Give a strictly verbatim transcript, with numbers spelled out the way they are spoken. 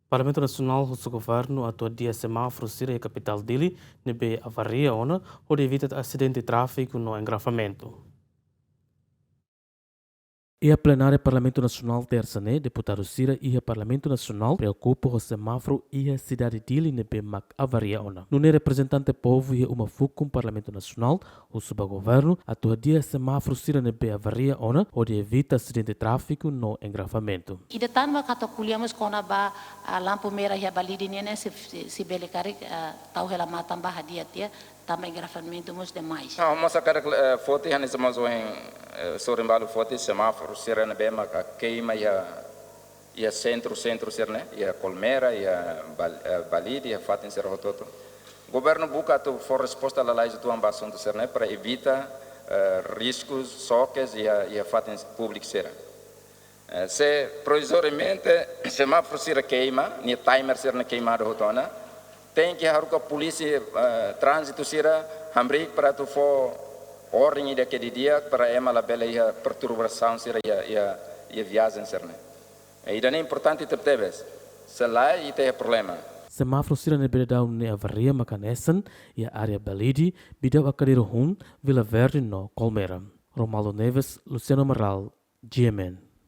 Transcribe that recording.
Parlamentu Nasionál husu governu atu hadi'a semáforu sira iha kapitál Dili ne'ebé avaria ona, hodi evita asidente tráfiku no engarrafamentu. Iha plenária Parlamentu Nasionál Tersa ne'e, deputadu sira iha Parlamentu Nasionál preokupa ho semáforu iha sidade Dili ne'ebé mak avaria ona. Nune'e reprezentante povu iha uma fukun Parlamentu Nasionál husu ba governu atu hadi'a semáforu sira ne'ebé avaria ona, hodi evita asidente tráfiku no engarrafamentu. Ida tan mak atu ko'alia mós kona-ba, ah, lampu merah iha Balide nian ne'e, se, se, se bele karik, ah, tau hela matan ba hadi'a tiha, tanba engarrafamentu mós demais. Ah, mós hakarak, eh, foti hanesan mós ohin, eh, sorin balu foti semáforu sira ne'ebé maka keima iha, iha sentru, sentru sira-ne'e, iha Colmera, iha Bal-, eh, Balide, iha fatin sira hotu-hotu. Governu buka atu fó resposta lalais uitoan ba asuntu sira-ne'e para evita, eh, riskus, xokes iha, iha fatin públiku sira. Eh, se provizoriamente semáforu sira keima, nia timer sira-ne'e keimadu hotu ona, tenke haruka polísia, eh, tránzitu sira hamriik para atu fó ordem ida ke didi'ak para ema labele iha perturbasaun sira iha, iha, iha viajen sira-ne'e. Eh, ida-ne'e importante tebetebes. Se lae, ita iha problema. Semáforu sira ne'ebé daudaun ne'e avaria mak hanesan iha área Balide, Bidau Akadiru-hun, Vila Verde no Colmera. Romualdo Neves, Luciano Amaral, G M N.